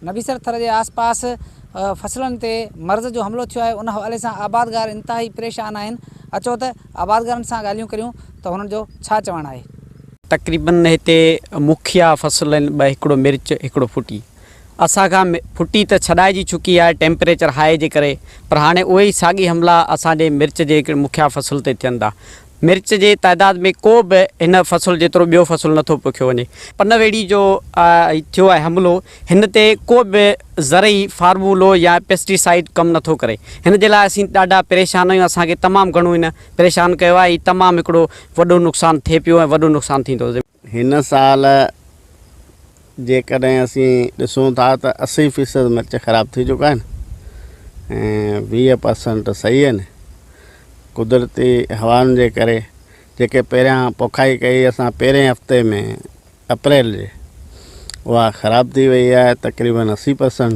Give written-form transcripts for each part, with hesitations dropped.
نبيسر ٿر جي آس پاس فصلن تي مرض جو حملو ٿيو آهي ان حوالي سان آبادگار انتهائي پريشان آهن اچو ته آبادگارن سان ڳالهيون ڪريون ته هنن جو ڇا چوڻ آهي. تقريبن هتي مکيه فصل آهن ٻه هڪڙو مرچ هڪڙو ڦٽي اسان کان ڦٽي ته ڇڏائجي چڪي آهي ٽيمپريچر هاء جي ڪري پر هاڻي اهي ئي ساڳي حملا اسان جي مرچ جي هڪڙي مکيه فصل تي ٿين ٿا مرچ جي تعداد ۾ ڪو به هن فصل جيترو ٻيو فصل نٿو پوکيو وڃي. پن ويڙهي جو ٿيو آهي حملو هن تي ڪو به زرعي فارمولو يا پيسٽي سائيڊ ڪم نٿو ڪري هن جي لاء اسين ڏاڍا پريشان آهيون اسان کي تمام گهڻو هن پريشان ڪيو آهي هي تمام هڪڙو وڏو نقصان ٿئي پيو ۽ وڏو نقصان ٿيندو. هن سال جيڪڏهن اسين ڏسون ٿا ته 80 فيصد مرچ خراب ٿي چڪا آهن ۽ 20 پرسنٽ صحيح آهن. قدرتي هوائن جي ڪري جيڪي پهريان پوکائي ڪئي اسان پهرين هفتي ۾ اپريل جي اها خراب ٿي وئي آهي تقريبن 80 پرسنٽ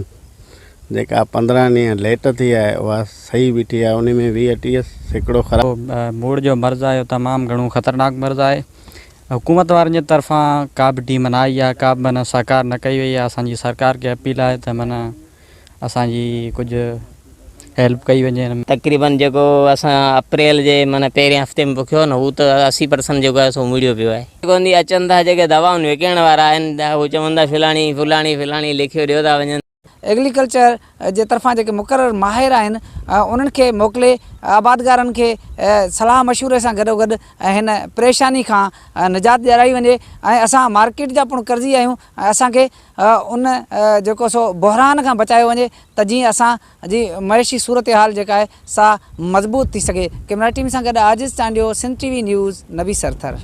جيڪا 15 ڏينهن ليٽ ٿي آهي اها صحيح بيٺي آهي ان ۾ 20 30% خراب. موڙ جو مرض آهي اهو تمام گهڻو خطرناڪ مرض آهي حڪومت وارن جي طرفان ڪا به ٽيم نه آئي آهي ڪا به معنيٰ سهڪار نه ڪئي وئي آهي اسان جي سرڪار کي اپيل آهي ته معنيٰ اسان جي ڪجهه هيلپ ڪئي وڃي هن ۾. تقريبن جيڪو اسان اپريل جي معنيٰ پهرين هفتي ۾ پوکيو نه هو ته 80 پرسنٽ جيڪو آهي سو مڙيو پيو آهي. جيڪو اچن ٿا جيڪي دوائن وڪڻڻ وارا آهن ته هو چون ٿا فلاڻي فلاڻي فلاڻي لکيو ڏيو ٿا وڃن. ايگريڪلچر جي طرفان جيڪي مقرر ماهر آهن انهن کي موڪلي آبادگارن کي صلاح مشوري سان گڏوگڏ هن پريشاني کان نجات ڏيارائي وڃي ۽ اسان مارڪيٽ جا پڻ قرضي آهيون ۽ اسان کي ان جيڪو سو بحران کان بچايو وڃي ته جيئن اسان جي معيشي صورتحال جيڪا آهي سا مضبوط ٿي سگهي ڪئميرا ٽيم سان گڏ Ajiz Chandio Sindh T V news Nabisar Thar.